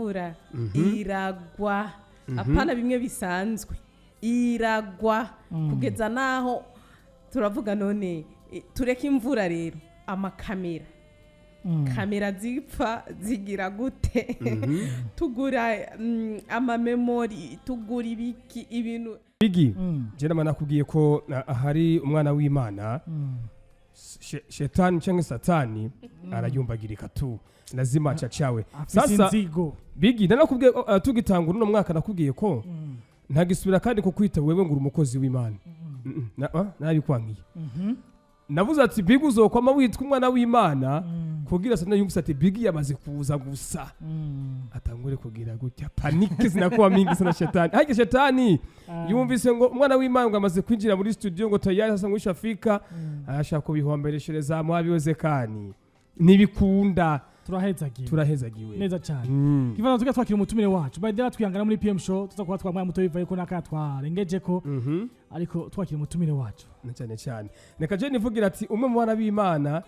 Imvura iragwa, apana bimwe bisanzwe, iragwa kugeza naho turavuga none tureke imvura rero, amakamera, kamera zipfa zigira gute, tugura amamémoire, tugura ibiki, ibintu. Bigi, je nama nakubwiye ko ahari umwana w'Imana, shetani cyangwa satani arayumbagirika tu, lazima acacawe. Afise Sasa inzigo. Bigi, nanakubwiye tugitangura uno mwaka, nakubwiye ko ntagisubira kandi kukwita wewe ngo uri umukozi w'Imana. Nabikwankiye. Navuze ati Bigi uzokwama witwa umwana w'Imana, kugira satani yumvise ati Bigi yamaze kuza gusa, atangure kugira gutya, panique zinakuwa mingi sana. Shetani harya, shetani yumvise ngo umwana w'Imana ngo amaze kwinjira muri studio, ngo tayari sasa ngo ishafika, arashaka kubihombereshereza mwabiwezekani, ntibikunda. Turahezagiwe. Turahezagiwe. Neza cyane. Kivana tuga twakira umutumire wacu. By the way, twihangana muri PM Show tuza kuba twamwaye muto bivaye ko naka twarengeje ko, ariko twakira umutumire wacu. Na cyane cyane reka je nivugira ati umwe mu bana b'Imana,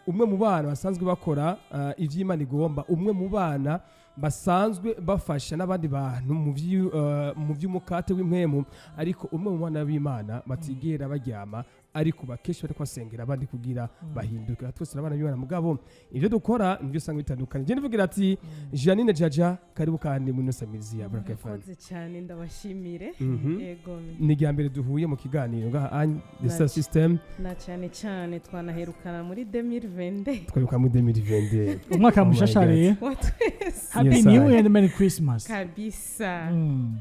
umwe mu bana basanzwe bakora ivy'Imana igomba, umwe mu bana basanzwe bafasha n'abandi bantu mu vy'umukate w'impwemu, ariko umwe mu bana b'Imana batigera baryama, ariko bakenshi bariko basengera abandi kugira bahinduke. Twese abana b'Imana, mugabo ibyo dukora nivyo usanga bitandukanye. Je nivugira ati Janine Jaja, karibu kandi muri Samizi ya Black FM. Murakoze cyane, ndabashimire. Yego. Ni irya mbere duhuye mu kiganiro ngaha the Star System. Na cyane cyane twanaherukana muri 2020. Twabibuka muri 2020. Umwaka Oh my mushasha God. rero. Wa twese. Happy Yes, New I. Year and Merry Christmas. Kabisa.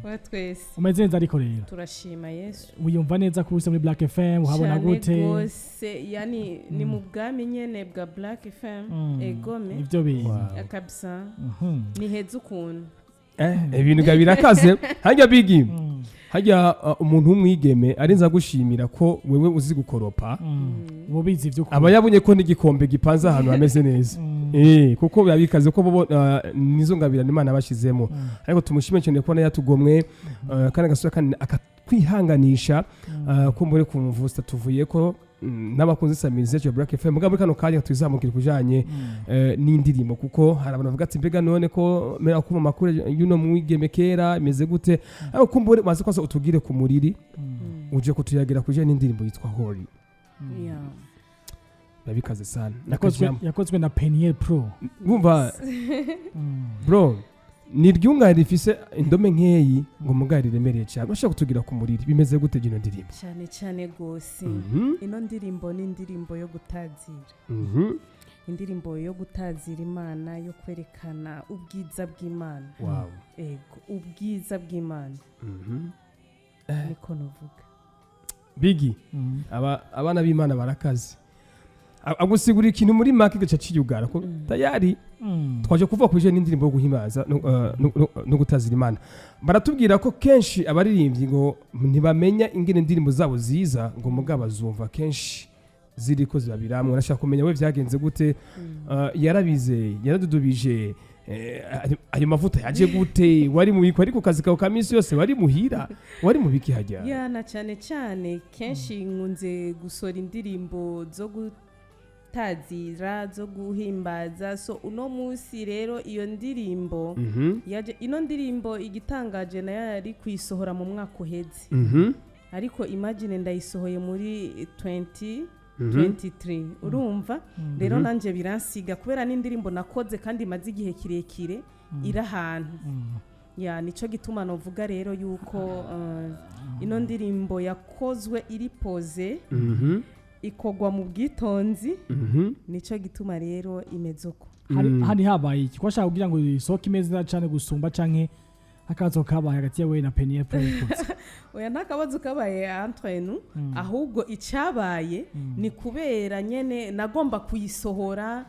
Wa twese. Umeze neza ariko rero? Turashima Yesu. Wiyumva neza ko uri muri Black FM, uhabona Cyane gute? Gose, yani ni mu bwami nyene bwa Black FM. Egome. Ivyo bintu. Wow. Kabisa. Ni heza ukuntu. Ibintu ga birakaze hajya, Bigi. Hajya umuntu w'umwigeme arinza gushimira ko wewe uzi gukoropa. Ububizi ivyo. Aba yabonye ko n'igikombe gipanze ahantu hameze neza. Kuko biba bikaze ko bobo nizo ngabirano Imana bashizemo. Ariko tumushime cyane kubona yatugomwe, kandi agasura kandi akatwihanganisha, ko muri kumvusta tuvuye ko n'abakunzi samize cyo Black FM. Mugabo muri kano kanya tuzamukira kujanye n'indirimbo, kuko hari abantu bavuga ati mbega none ko mera kuma makuru y'uno mwigeme kera imeze gute? Ariko kumbure maze kwasa utubwire ku muriri, uje kutuyagira kujanye n'indirimbo yitwa Holy. Biba bikaze sana. Yakozwe Nakajambo. Yakozwe na Peniel Pro. Wumva bro, ni ryungane rifise indome nkeyi ngo mugari riremereye cyane. Bashaka kutugira ku muriri, bimeze gute gino ndirimbo? Cyane cyane gose. Ino ndirimbo ni indirimbo yo gutazira, indirimbo yo gutazira Imana, yo kwerekana ubwiza bw'Imana. Ego, ubwiza bw'Imana. Niko nuvuga. Bigi, aba abana b'Imana barakaze. Agusigura ikintu muri make gaca ciyugara ko tayari. Twaje kuvuga ku bijanye n'indirimbo yo guhimbaza no gutazira Imana. Baratubwira ko kenshi abaririmbyi ngo ntibamenya ingene indirimbo zabo ziza, ngo mugabo bazumva kenshi ziriko zibabiramwe. Nashaka kumenya we vyagenze gute? Yarabize, yaradudubije, ayo mavuta yaje gute? Wari mu biki? Ariko kazi kawe ka minsi yose, wari muhira, wari mu biki hajya? Ya, na cyane cyane kenshi nkunze gusora indirimbo zo gutazira, zo guhimbaza. So uno munsi rero iyo ndirimbo yaje, ino ndirimbo igitangaje nayo yari kuyisohora mu mwaka uheze, ariko imagine ndayisohoye muri 20 23. Urumva rero nanjye biransiga kubera n'indirimbo nakoze kandi imaze igihe kirekire iri ahantu. Ya, nico gituma novuga rero yuko ino ndirimbo yakozwe iri posée, ikogwa mu bwitonzi. Nico gituma rero imeze uko. Hari habaye iki ko ashaka kugira ngo isohoke imeze neza cane gusumba, canke akabazo kabaye hagati yawe na Peniel Pro Records? Oya, nta kabazo kabaye entre nous. Ahubwo icyabaye ni kubera nyene nagomba kuyisohora,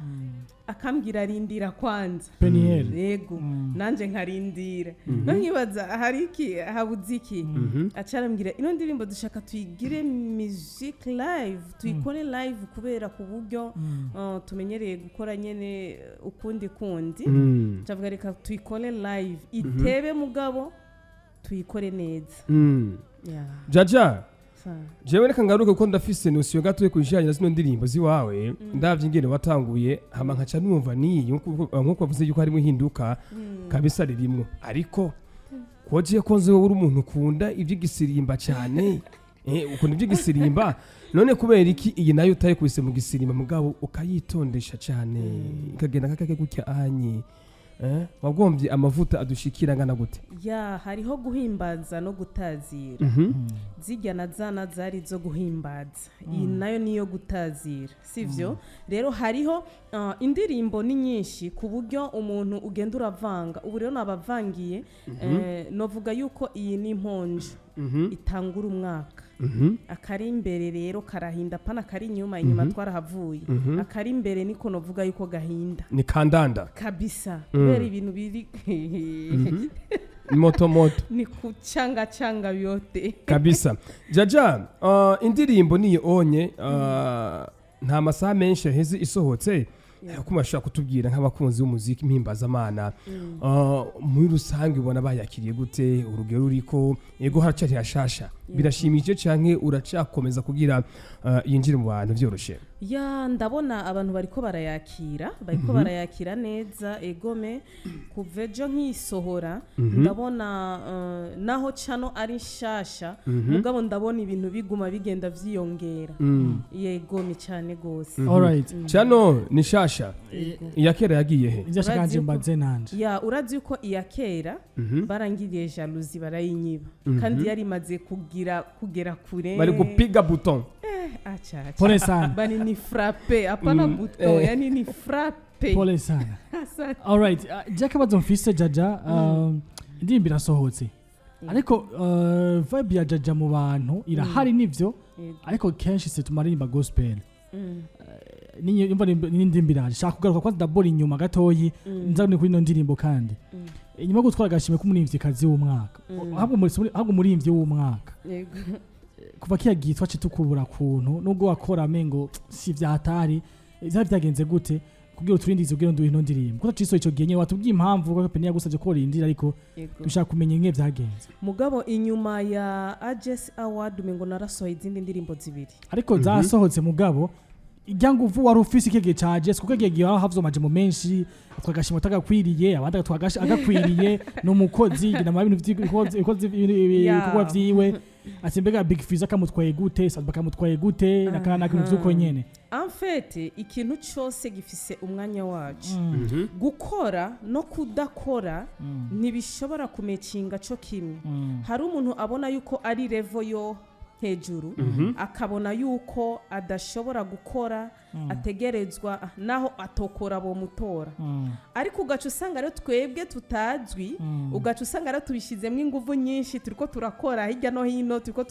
akambwira rindira kwanza. Peniel? Yego. Nanje nkarindira, no nkibaza hari iki, habuze iki? Acarambwira ino ndirimbo dushaka tuyigire music live, tuyikore live, kubera ku buryo tumenyereye gukora nyene ukundi kundi. Ndavuga reka tuyikore live, itebe mugabo tuyikore neza. Yeah. Jaja. Jewe reka ngaruke kuko ndafise notion gatoye ku bijanye na zino ndirimbo ziwawe. Ndavye ingene watanguye, hama nkaca numva niyi nkuko wavuze yuko harimo ihinduka kabisa ririmwo, ariko koje ko nzi wowe uri umuntu ukunda ivy'igisirimba cyane, ukunda ivy'igisirimba, none kubera iki iyi nayo utayikubise mu gisirimba, mugabo ukayitondesha cyane, ikagenda kakake gutya anye, wagombye amavuta adushikira angana gute? Ya, hariho guhimbaza no gutazira. Zijya na zana zari zo guhimbaza, iyi nayo niyo gutazira, sivyo? Rero hariho indirimbo ni nyinshi ku buryo umuntu ugenda uravanga. Ubu rero nabavangiye, novuga yuko iyi ni imponje itangura umwaka. Akari imbere rero karahinda, pana akari inyuma. Inyuma twarahavuye. Akari imbere niko novuga yuko gahinda. Ni kandanda. Kabisa, kubera ibintu biri Ni moto moto. Ni kuchanga changa vyote. Kabisa. Jaja, indirimbo niyo onye nta masaha menshi yaheze isohotse, ko mashobora kutubwira nk'abakunzi b'umuziki mpimbazamana, muri rusange ubona bayakiriye gute? Urugero ruriko, yego haracari hashasha, birashimishije canke uracakomeza kugira yinjire mu bantu vyoroshe? Ya, ndabona abantu bariko barayakira neza. Egome, kuva ejo nkisohora, ndabona naho cano ari nshasha, mugabo ndabona ibintu biguma bigenda vyiyongera. Yegome cyane gose. Alright. Cano ni shasha, iya kera yagiye he? Ivyo ashaka Urazi nje yuko- mbaze nanje. Ya, urazi yuko iya kera barangiriye jalousie, barayinyiba, kandi yari imaze kugira kugera kure. Bari gupiga bouton. Acha acha. Pole sana. Bali ni frappe, hapana bouton. Yani ni frappe. Pole sana. Asante. Alright, je akabazo mfise, Jaja, indirimbo irasohotse, ariko vibe ya Jaja mu bantu irahari, nivyo? Yego. Ariko kenshi se tumaririmba gospel. Nimba n'indirimbo iraje, shaka kugaruka kwanza dabora inyuma gatoyi, nza ni kuri ino ndirimbo. Kandi inyuma yo gutwara agashimwe k'umuririmvyikazi w'umwaka, ahubwo umuririmbyi w'umwaka, kuva kiya gihe twace tukubura kuntu, nubwo wakora amengo si vyahatari, vyari vyagenze gute kugira uturindize kugira nduhe ino ndirimbo kuko ciso ico gihe nyene watubwiye impamvu ko Peni yagusavye ko rindira, ariko dushaka kumenya ingene vyagenze. Mugabo inyuma ya Ages Award umengo narasohoye izindi ndirimbo zibiri. Ariko zasohotse, mugabo ijya nguvu wari ufise ikihe gihe ca Jess? Kuko igihe gihe havuzwe amajambo menshi, twagashima tagakwiriye, abandi agakwiriye ni umukozi gina ibintu ibikorwa vyiwe, ati mbega Big Fizzo akamutwaye gute, Sadba akamutwaye gute, nakana ibintu vy'uko nyene. En fait, ikintu cyose gifise umwanya wacu. Gukora no kudakora ntibishobora kumekinga co kimwe. Hari umuntu abona yuko ari level yo hejuru, akabona yuko adashobora gukora, ategerezwa naho atokora bomutora, ariko ugaca usanga rero twebwe tutazwi, ugaca usanga rero tubishyizemo ingufu nyinshi, turiko turakora hirya no hino, turiko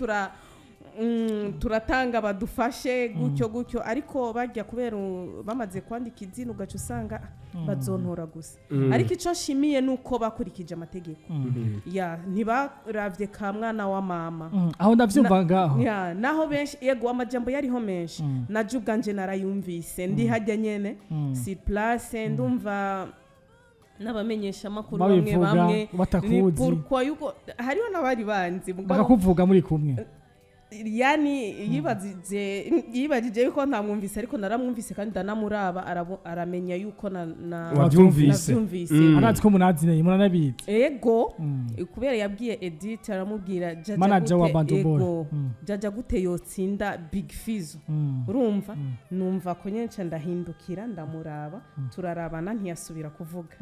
turatanga badufashe gutyo gutyo, ariko bajya kubera bamaze kwandika izina, ugaca usanga bazontora gusa. Ariko icyo nshimiye ni uko bakurikije amategeko, ya, ntibaravye ka mwana wa mama. Aho ndavyumva ngaho. Ya, naho benshi, yego, amajambo yariho menshi, naje ubwanje narayumvise ndi hajya nyene sur place, ndumva n'abamenyeshamakuru bamwe babivuga bamwe ni batakuzi. Pourquoi yuko hariho n'abari banzi, mugabo bakakuvuga muri kumwe. Yani yibajije yuko ntamwumvise, ariko naramwumvise kandi ndanamuraba, aramenya yuko na Wavyumvise. navyumvise. Arazi ko munazinanye, muranabizi. Ego, kubera yabwiye Edith, aramubwira Jaja Manager wa gute Bantu Boy. ego, Jaja gute yotsinda Big Fizzo? Urumva, numva ko nyine nca ndahindukira ndamuraba, turarabana, ntiyasubira kuvuga.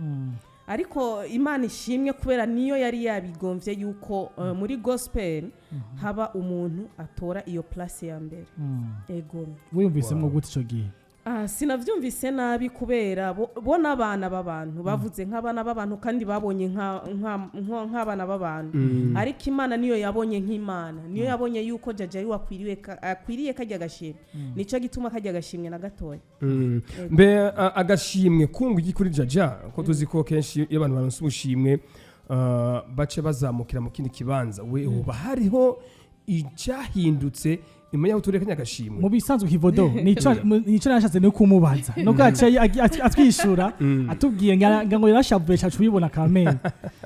Ariko Imana ishimwe kubera niyo yari yabigomvye yuko muri gospel haba umuntu atora iyo place ya mbere. Ego. Wiyumvisemwo gute ico gihe? Ah, sinavyumvise nabi kubera bo n'abana b'abantu bavuze nk'abana b'abantu, kandi babonye nk'abana b'abantu, ariko Imana niyo yabonye nk'Imana, niyo yabonye yuko Jaja ari akwiriye kajya gashimwe, nico gituma kajya gashimwe na gatoya. Mbe agashimwe kungu iki kuri Jaja, ko tuzi ko kenshi iyo abantu baronse ubushimwe bace bazamukira mu kindi kibanza, we hoba hariho icyahindutse? Inyuma yaho tureka agashimwe. Mu bisanzwe, Kivodo, nico nashatse no kumubaza, nubwo yaciye atwishura, atubwiye ngo yarashavuye cacu ubibona kamere,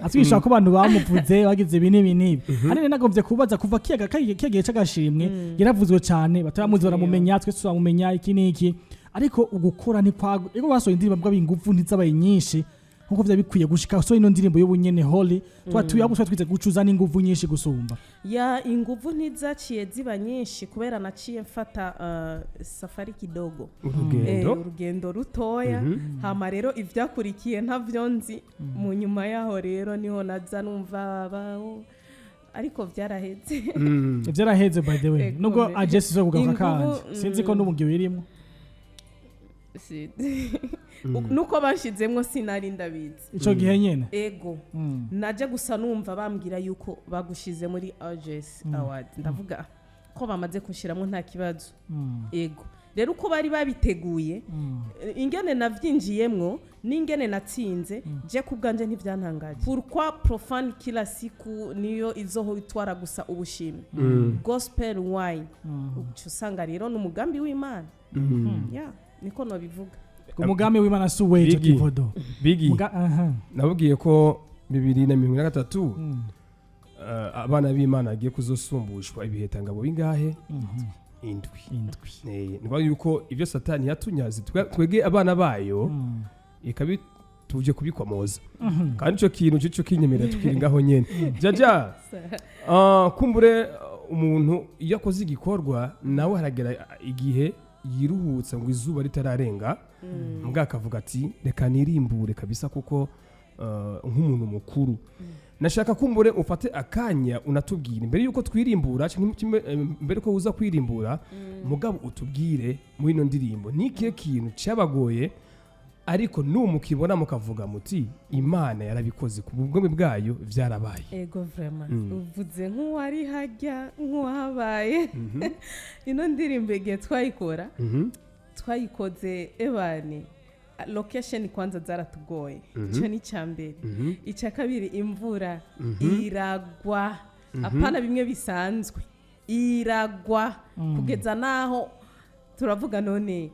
atwishura ko abantu bamuvuze bagize ibi n'ibi n'ibi. Hanini nagombye kubaza kuva kiyaga kiyagihe c'agashimwe yaravuzwe cane, bataramuzi baramumenya, twese turamumenya, iki n'iki, ariko ugukora ntikwago ego basohoye indirimbo mbwa ingufu ntizabaye nyinshi nkuko vyari bikwiye gushika. So ino ndirimbo y'ubunyene Holy twa tuyabu twize gucuza n'ingufu nyinshi gusumba. Ya, inguvu ntizaciye ziba nyinshi kubera naciye mfata safari kidogo. Urugendo. Urugendo rutoya. Hama rero ivyakurikiye ntavyo nzi. Mu nyuma yaho rero niho naza numva baho, ariko vyaraheze. Vyaraheze, by the way. Ego, nubwo me. agesi zo kugaruka Inguvu, kandi sinzi ko n'umugihe birimo. Nuko banshizemwo sinari ndabizi. Ico gihe nyene. Ego. Naje gusa numva bambwira yuko bagushize muri AGS Award, ndavuga ko bamaze kunshiramwo nta kibazo. Ego, rero uko bari babiteguye, ingene navyinjiyemwo n'ingene natsinze, je ku bwanje ntivyantangaje. Pourquoi profane kila siku niyo izoho itwara gusa ubushimwe, gospel wine? Uca usanga rero ni umugambi w'Imana. Ya, niko nobivuga. Umugambi w'Imana si uwejo. Bigi. Kivodo. Bigi. Aha. Nababwiye ko 2023 abana b'Imana bagiye kuzosumbushwa ibihetangabo bingahe? Indwi. Indwi. Ni ukuvuga yuko ibyo Satani yatunyaze, twebwe abana bayo ikabi tuje kubikomoza. Kandi ico kintu cico kinyemerera tukiri ngaho nyene, jaja. Kumbure umuntu iyo akoze igikorwa nawe haragera igihe yiruhutsa ngo izuba ritararenga, mbwa akavuga ati reka nirimbure kabisa, kuko nk'umuntu mukuru nashaka kumbure ufate akanya unatubwire mbere yuko twirimbura canke mbere ko uza kwirimbura, mugabo utubwire muri ino ndirimbo ni ikihe kintu cyabagoye, ariko numukibona mukavuga muti Imana yarabikoze ku bugome bwayo vyarabaye. Ego, vraiment, uvuze nk'uwari hajya, nk'uwahabaye. Ino ndirimbo igihe twayikora, twayikoze ebane location kwanza zaratugoye. Icyo ni icya mbere. Icya kabiri, imvura iragwa, apana bimwe bisanzwe, iragwa kugeza naho turavuga none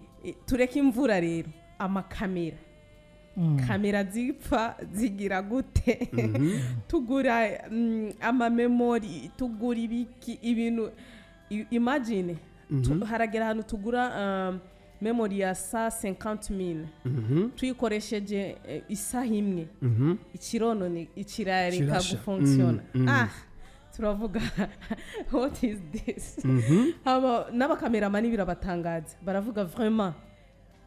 tureke imvura rero, amakamera, kamera zipfa zigira gute, tugura amamemori, tugura ibiki, ibintu imagine haragera ahantu tugura memory ya 150,000, tuyikoresheje isaha imwe, ikironone ikirareka Kirasha. gufonctiona. Ah, turavuga what is this? Hama n'abakameramani birabatangaza, baravuga vraiment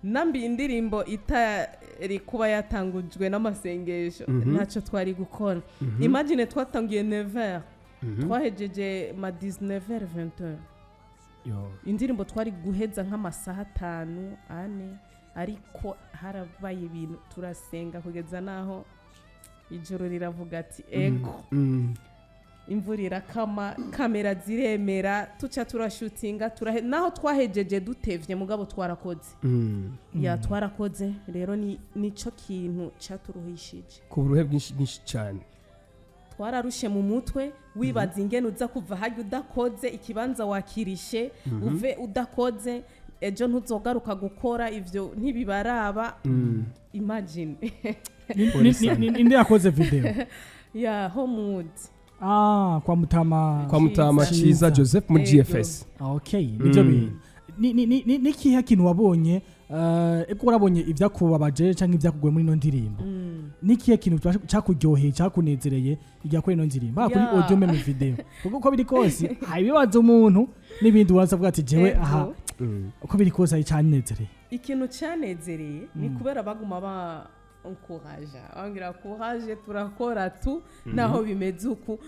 nambi indirimbo itari kuba yatangujwe n'amasengesho ntacyo twari gukora. Imagine twatangiye 9h, twahejeje ma 19h, 20h. Yo. Indirimbo twari guheza nk'amasaha 5, 4, ariko harabaye ibintu, turasenga kugeza naho ijoro riravuga ati ego. Imvura irakama, kamera ziremera, tuca turashutinga, turahe naho twahejeje dutevye, mugabo twarakoze. Ya, twarakoze. Rero ni nico kintu caturuhishije. Ku buruhe bwinshi bwinshi cyane. Twararushe mu mutwe, wibaza ingene uza kuva hajya udakoze, ikibanza wakirishe, uve udakoze, ejo ntuzogaruka gukora, ivyo ntibibaraba. Imagine. Ninde yakoze video? Ya, Homewood. Ah, kwa Mutama. Kwa Mutama. Ciza. Ciza Joseph muri Ego. GFS. Ah, okay, nivyo bintu ni kihe kintu wabonye, eko warabonye ibyakubabaje canke ibyakugoye muri ino ndirimbo? Ni kihe kintu cakuryoheye, cakunezereye igihe kuri ino ndirimbo, haba kuri audio même video? Kuko uko biri kose hari ibibazo umuntu n'ibindi uraza avuga ati jewe aha, uko biri kose hari canezereye. Ikintu cyanezereye ni kubera baguma ba encouraja, bambwira courage, turakora tu naho bimeze uku.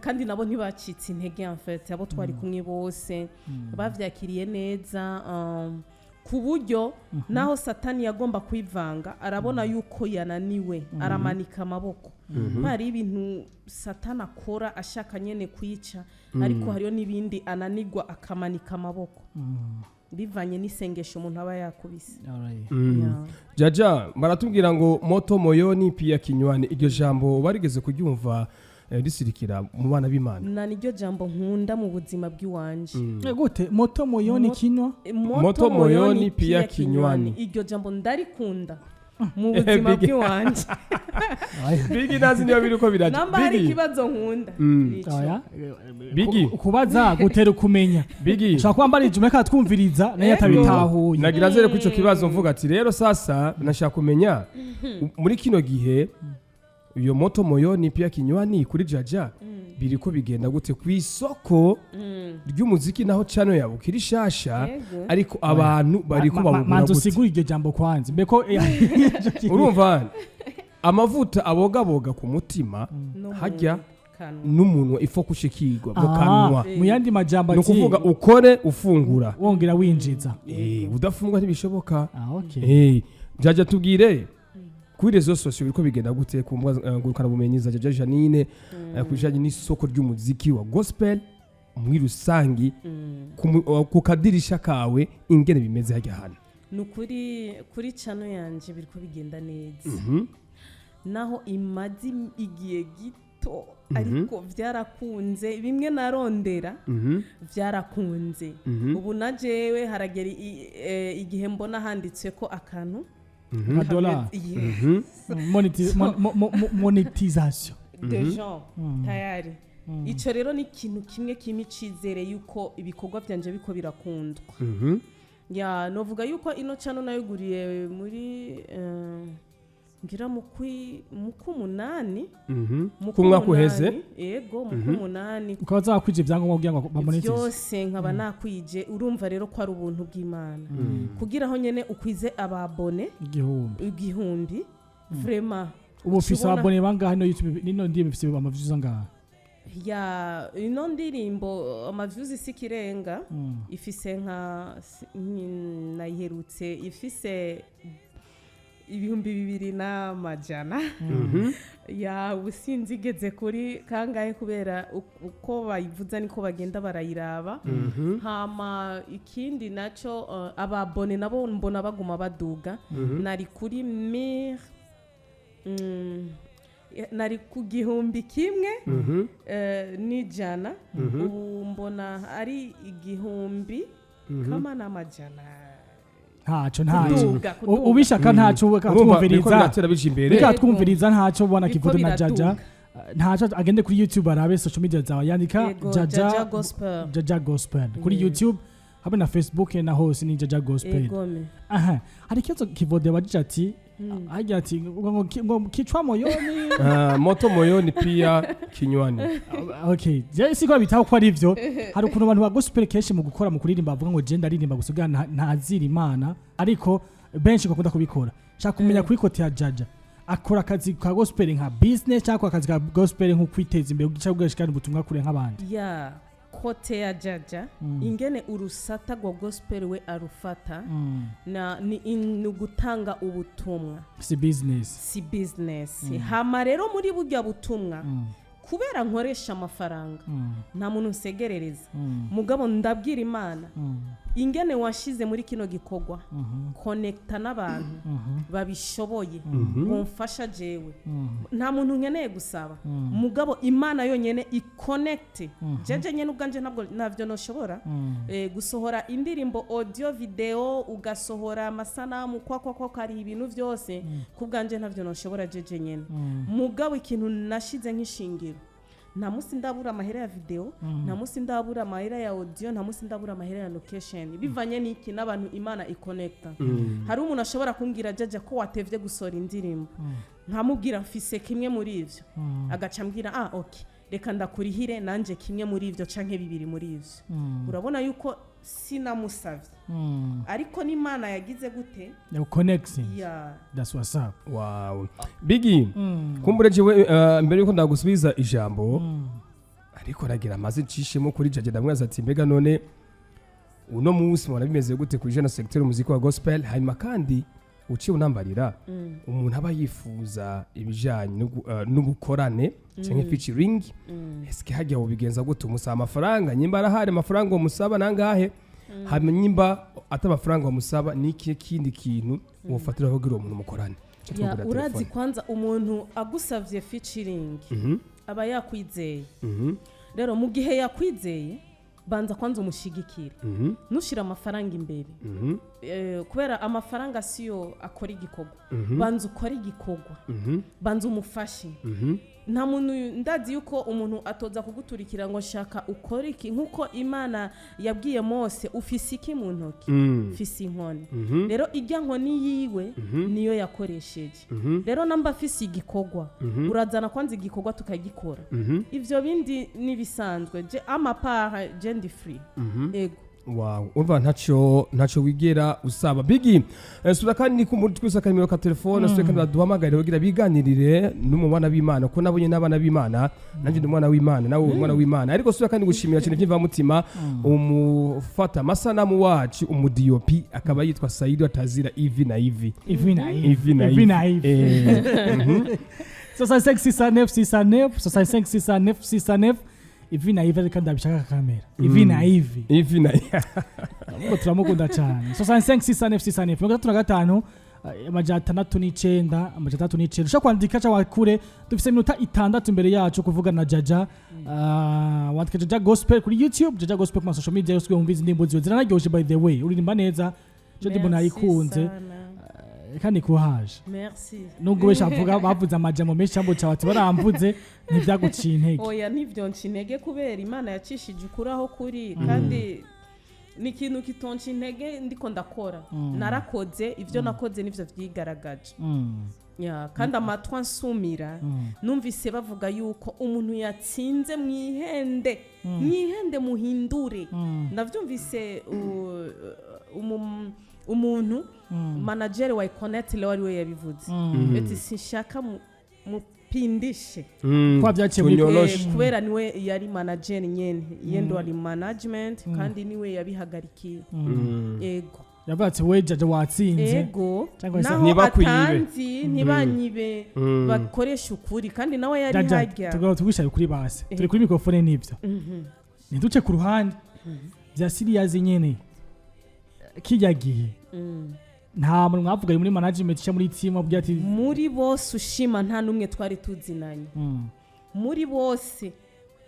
Kandi nabo ntibacitse intege. En fait, abo twari kumwe bose bavyakiriye neza, ku buryo naho Satani yagomba kwivanga arabona yuko yananiwe, aramanika amaboko. Hari ibintu Satani akora ashaka nyene kwica, ariko hariyo n'ibindi ananigwa akamanika amaboko bivanye n'isengesho umuntu aba yakubise. Alright. Yeah. Jaja, baratubwira ngo moto moyoni pia kinywani. Iryo jambo barigeze kuryumva. risirikira mu bana b'Imana. Na niryo jambo nkunda mu buzima bw'iwanje. Gute? Moto moyoni kinywa? Moto moyoni pia kinywani. Iryo jambo ndarikunda mu buzima Big. bw'iwanje. Bigi nazi niyo biriko biraja. Namba hari Bigi. ikibazo nkunda, nico. Oya. Bigi. Kubaza gutera ukumenya. Bigi. Ushobora kuba mbara ijumla katwumviriza nayo atabitahuye. Nagira nzere kuri ico kibazo, mvuga ati rero sasa nashaka kumenya muri kino gihe iyo moto moyoni pia kinywani kuri Jaja biriko bigenda gute ku isoko ry'umuziki, naho channel yabo kiri shasha, ariko abantu bariko babugura Manza gute? usigure iryo jambo kwanza mbeko. Urumva, amavuta abogaboga ku mutima No mu hajya kanwa. n'umuntu ifo kushikirwa mu kanwa. Mu yandi majambo Ni ati ukuvuga ukore ufungura. Wongera winjiza. Udafungwa ntibishoboka. Ah, okay. Jaja, tubwire kuri réseaux sociaux biriko bigenda gute ku mbuga ngurukanabumenyi za Jaja Janine, ku bijanye n'isoko ry'umuziki wa gospel muri rusangi, ku kadirisha kawe ingene bimeze hajya hano? Ni ukuri, kuri channel yanje biriko bigenda neza, naho imaze igihe gito, ariko byarakunze. Bimwe narondera byarakunze. Ubu na jewe haragera igihe mbona handitse ko akantu Amadolari. Yeah. Monétisation. De gens tayari. Ico rero ni ikintu kimwe kimwe icizere yuko ibikorwa byanje biko birakundwa. Ya, novuga yuko ino channel nayuguriye muri ngira mu kw'umunani. Mu Ku mwaka uheze? kw'umunani, yego, mu kw'umunani. Ukaba zakwije ibyangombwa kugira ngo bamonetize? Byose nkaba nakwije. Urumva rero ko ari ubuntu bw'Imana kugira aho nyene ukwize ababone 1000. 1000, vraiment. Ubu ufise ababone bangahe? No YouTube nino ndirimbo ifise ama views angahe? Ya, ino ndirimbo ama views si ikirenga. Ifise nka nayiherutse ifise 2100. Ya, ubu sinzi igeze kuri kangahe, kubera uko bayivuza niko bagenda barayiraba. Hama ikindi naco, ababone nabo mbona baguma baduga. Nari kuri mille, nari ku 1100, ubu mbona ari igihumbi kama n'amajana. Ntaco, ntaco. Kuduga, kuduga. Ubishaka ntaco. Urumva biriko Twumviriza. biratera bija imbere. Reka twumviriza, ntaco ubona. Biriko Kivudo na Jaja. biraduga. Ntaco, agende kuri YouTube arabe social media zawe, yandika Yego, Jaja. Jaja Gospel. Jaja Gospel kuri YouTube hamwe na Facebook na hose ni Jaja Gospel. Egome. Aha hari ikibazo Kivode yabajije ati agira ati ngo kichwa moyoni. Ah, moto moyoni pia kinywani. Okay, je siko bitaho ko ari ivyo. Hari ukuntu abantu ba gospel kenshi mu gukora, mu kuririmba, bavuga ngo je ndaririmba gusa kugira ntazira Imana, ariko benshi bakunda kubikora. Shaka kumenya kuri côté ya Jaja, akora akazi ka gospel nka business cyangwa akazi ka gospel nko kwiteza imbere, cyangwa kugashikana ubutumwa kure nk'abandi? Ya, côté ya Jaja, ingene urusata rwa gospel we arufata na ni ugutanga ubutumwa. Si business. Si business. Hama rero muri burya butumwa, kubera nkoresha amafaranga, nta muntu nsegerereza. Mugabo ndabwira Imana ingene washize muri kino gikorwa, connecta n'abantu babishoboye bumfasha. Jewe nta muntu nkeneye gusaba, mugabo Imana yonyene iconnecte. Jeje nyene ubwanje ntabwo ntabyo noshobora. Gusohora indirimbo, audio, video, ugasohora amasanamu, kwa kwa kwa kari ibintu byose, ku bwanje ntabyo noshobora jeje nyene. Mugabo ikintu nashize nk'ishingiro, nta munsi ndabura amahera ya video, nta munsi ndabura amahera ya audio, nta munsi ndabura amahera ya location, bivanye n'iki? N'abantu Imana iconnecta. Hari umuntu ashobora kumbwira: "Jaja, ko watevye gusohora indirimbo?" Nkamubwira: "Mfise kimwe muri ivyo." Agaca ambwira: "Ah, okay, reka ndakurihire nanje kimwe muri ivyo canke bibiri muri ivyo." Urabona yuko sinamusavye, ariko n'Imana yagize gute? Connecting. Ya. That's what's up. Wow, Bigi, kumbure jewe mbere yuko ndagusubiza ijambo, ariko ragira amaze ncishemo kuri Jaja, ndamwaza ati mbega none uno munsi mubona bimeze gute ku ijana secteur umuziki wa gospel? Hanyuma kandi uciye unambarira umuntu aba yifuza ibijanye n'ubukorane canke featuring, eske hajya wobigenza gute? Umusaba amafaranga? Nyimba arahari amafaranga umusaba nangahe? Hanyuma nyimba ata amafaranga wamusaba, ni ikihe kindi kintu wofatiraho kugira uwo muntu mukorane? Ico Ya, twumvira urazi telefone. kwanza umuntu agusavye featuring Aba yakwizeye. Rero mu gihe yakwizeye, banza kwanza umushigikire, ntushire amafaranga imbere. Kubera amafaranga siyo akora igikorwa. Banza ukore igikorwa, banza umufashe. Nta muntu, ndazi yuko umuntu atoza kuguturikira ngo shaka ukore iki. Nk'uko Imana yabwiye Mose: "Ufise iki mu ntoki?" "Mfise inkoni." Rero ijya nkoni yiwe niyo yakoresheje. Rero namba afise igikorwa, urazana kwanza igikorwa tukagikora, ivyo bindi nibisanzwe. Je amapara, je ndi free, ego. Wow, urumva ntaco wigera usaba. Bigi, sura kandi ku muri twese akanimero ka telefone, sura kandi baduhamagare kugira biganirire n'umubana w'Imana, ko nabonye n'abana b'Imana. Nanjye ndi umwana w'Imana, nawe uri umwana w'Imana. Ariko sura kandi gushimira cyane by'imvamutima umufata amasanamu wacu, umu DOP, akaba yitwa Saido Atazira Ivi na Ivi. Ivi na ivi. Ivi na Ivi na ivi. 65 609 609 65 609 609. Ivi na ivi, ariko ndabishaka kamera ivi na ivi. Ivi na Ubwo turamukunda cyane. 65 609 609 65 609 609. Ushobora kwandika cyangwa kure. Dufise iminota 6 imbere yacu kuvugana na Jaja. Wandika Jaja Gospel kuri YouTube, Jaja Gospel ku ma social media yose, wumva izi ndirimbo ziwe ziranaryoshe. By the way, uririmba neza, je ndimbo nayikunze. Sana. Kandi kuhaje. Merci. Nubwo benshi bavuga, bavuze amajambo menshi cyangwa bati baramvuze, ntibyaguciye intege. Oya, ntivyonca intege, kubera Imana yacishije ukuri aho kuri, kandi ni ikintu kitonca intege. Ndiko ndakora, narakoze ivyo nakoze, nivyo vyigaragaje. Ya, kandi amatwi ansumira, numvise bavuga yuko umuntu yatsinze mwihende, mwihende muhindure. Navyumvise umuntu manager wa Econet leo ariwe yabivuze, ati sinshaka mupindishe. Kwa byaciye muri Tunyoroshe. Kubera niwe yari manager nyene, yendo ari management, kandi niwe yabihagarikiye. Ego. Yavuga ati we Jaja watsinze. Ego. Cyangwa se Naho Ntibakwibe. atanzi, ntibanyibe, bakoresha ukuri, kandi nawe yari Jaja, hajya. tugomba tubishaye kuri base, turi kuri microphone, nibyo, ntiduce ku ruhande bya siriyazi nyene. Kijya gihe nta muntu mwavuganye muri management cyangwa muri team abwira ati Muri bose ushima nta n'umwe twari tuzinanye. Muri bose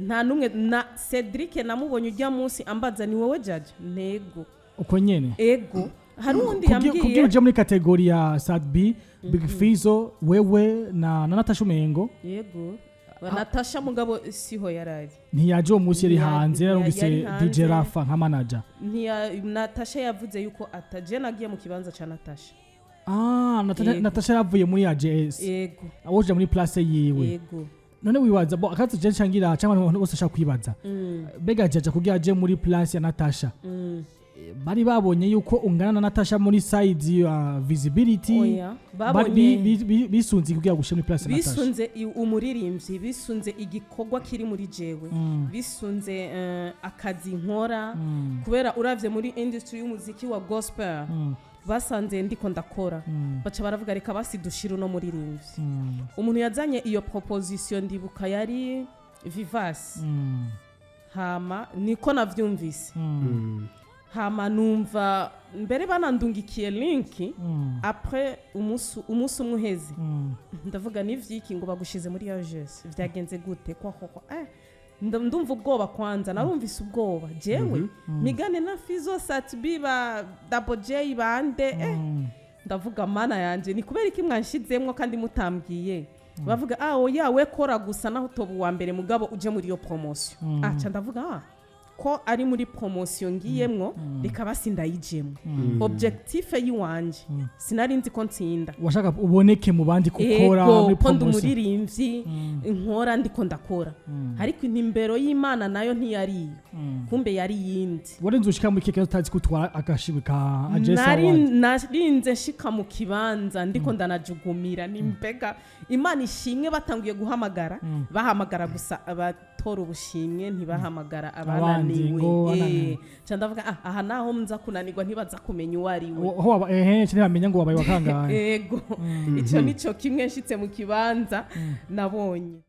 nta n'umwe. Na Cedric namubonye ujya munsi ambaza: "Ni wowe Jaja?" Ntego. Uko nyene? Ego, hari uwundi Kubwira yambwiye. uje muri catégorie ya Sat-B, Big Fizzo, wewe na Natasha Umengo. Yego, Natasha mugabo siho yarari. Ntiyaje uwo munsi, yari hanze, yarumvise yari hanze. DJ Rafa nka manager. Ntiya Natasha yavuze yuko ataje, nagiye mu kibanza ca Natasha. Ah, Natasha. Yego. Natasha yavuye muri AJS. Yego. Awoje muri place yiwe. Yego. None wibaza bo akazi je nshangira cyangwa abantu bose ashaka kwibaza, bega Jaja kugira aje muri place ya Natasha, bari babonye yuko ungana na Natasha muri side ya visibility? Oya. Bari Babonye bisunze kugira gushe muri place ya Natasha? Bisunze umuririmbyi, bisunze igikorwa kiri muri jewe, bisunze akazi nkora, kubera uravye muri industry y'umuziki wa gospel, basanze ndiko ndakora, baca baravuga: "Reka basi dushire uno muririmbyi." Umuntu yazanye iyo proposition, ndibuka yari Vivasi. Hama niko navyumvise. Hama numva mbere banandungikiye link après umunsi umwe uheze. Ndavuga: "Nivyiki ngo bagushize muri AGS? Vyagenze gute?" Kwa kwa ndumva ubwoba. Kwanza narumvise ubwoba jewe migane na Fizo, Sat-B, ba Double J, bande. Ndavuga: "Mana yanje, ni kubera iki mwanshizemwo kandi mutambwiye?" Bavuga: "Ah, oya, we kora gusa, naho utoba uwa mbere, mugabo uje muri iyo promotion." Aca ndavuga: "Ah, ko ari muri promotion ngiyemwo, reka basi ndayijemwo." Objectif yiwanje sinari nzi ko ntsinda. Washaka uboneke mu bandi gukora Ego, muri ko ndi promotion. umuririmbyi nkora, ndiko ndakora, ariko intumbero y'Imana nayo ntiyari iyo, kumbe yari yindi. Warinze ushika muri keke utazi gutwara agashimwe ka AJS Nari Award? narinze nshika mu kibanza ndiko ndanajugumira. Ni mbega Imana ishimwe, batanguye guhamagara, bahamagara gusa abatora ubushimwe, ntibahamagara Abandi abananiwe. ngo bananiwe. Nca ndavuga: "Ah, aha naho nza kunanirwa, ntibaza kumenya uwo ari we." Aho waba ehe ntibamenya ngo wabaye wakangaye. Ego, icyo nico kimwe nshitse mu kibanza nabonye.